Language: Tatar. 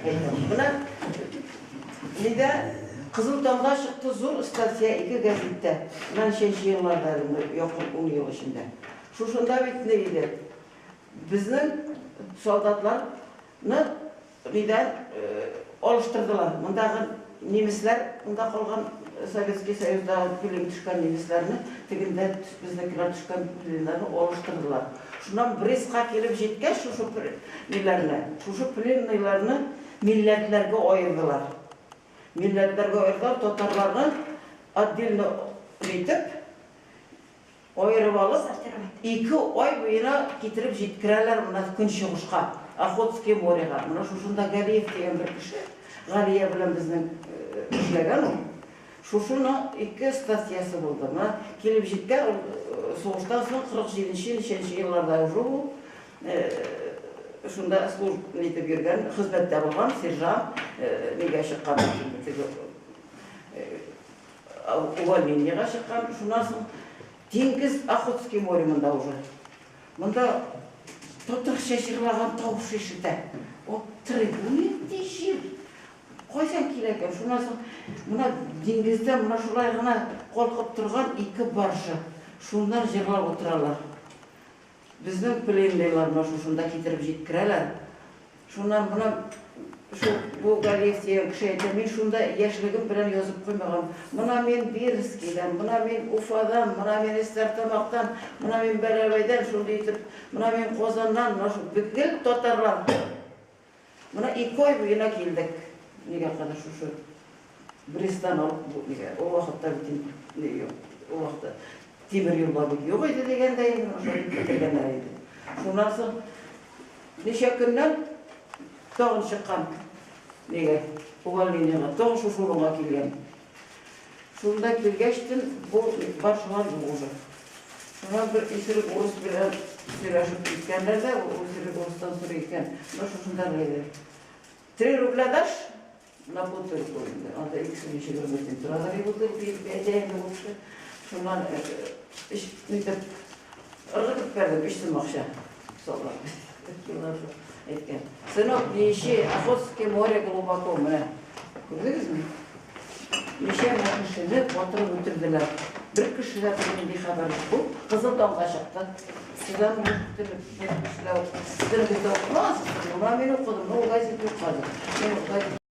Әйтәм. Менә нидә Кызыл таңда чыкты зур статья ике гәзиттә. Менә ничәнче елларда әле, якын 10 ел эчендә. Шушында бит ни иде? Безнең солдатларны нидән алыштырдылар. Мондагы немецләр, монда калган Советский Союзда пленга төшкән немецләрне, тегендә безнекеләр төшкән пленнарны алыштырдылар. Шуннан Брестка килеп җиткәч, шушы ниләрне, шушы пленныйларны милләтләргә аердылар. Милләтләргә аердылар, татарларны отдельно итеп, Аерып алып, ике ай буена китереп җиткерәләр менә көнчыгышка, Охотское морега. Менә шушында Галиев дигән бер кеше, Галия белән безнең эшләгән ул. Шушының ике статьясы булды. Менә килеп җиткән ул сугыштан соң 47 нче, ничәнче елларда уже ул шунда служба итеп йөргән, хезмәттә булган, сержант, нигә чыккан теге Увольнениега чыккан, шуннан соң диңгез, Охотский море монда уже. Монда татарча җырлаган тавыш ишетә. Аптырый, бу нинди җыр? Кайдан килә икән? Шуннан соң менә диңгездә менә шулай гына калкып торган ике баржа. Шуннан җырлап утыралар. Безнең пленныйлар менә шушында китереп җиткерәләр. Шуннан менә шул бу Галиев дигән кеше әйтә, мин шунда яшьлегем белән язып куймаган. Мына мин Бирскийдан, мына мин Уфадан, мына мин Эстәртамактан, мына мин Бәләбәйдән, шундый итеп, мына мин Казаннан, менә шул гел татарлар. Менә ике ай буена килдек. Нигә кадәр шушы Бресттан алып бу нигә. Ул вакытта бит инде ни юк. Ул вакытта тимер юллар бик юк иде дигәндәй инде, шулай итеп китергәннәр иде. Шуннан соң ничә көннән тагын чыккан нигә, увольнениегә, тагын шушы урынга килгән. Шунда килгәчтен бу бар шулар юк уже. Шуннан бер исерек урыс белән сөйләшеп киткәннәр дә, ул исерек урыстан сорый икән, менә шушында әйдә. Три рубля дашь на бутылку инде. Анда 2,20 тин торадыр и бутылка дип әйтә инде бу кеше. Шуннан өч нитеп ыргытып бәрдем, өч сум акча. Солдат. Әйткән. Сынок, не ищи, Охотское море глубоко, менә. Күрдегезме? Ничә мең кешене батырып үтерделәр. Бер кеше дә бернинди хәбәр юк. Бу Кызыл таңга чыкты. Сез аны бөтен кешеләр бер дә укымагансыз. Моны мин укыдым, но ул газет юк хәзер. Мин газет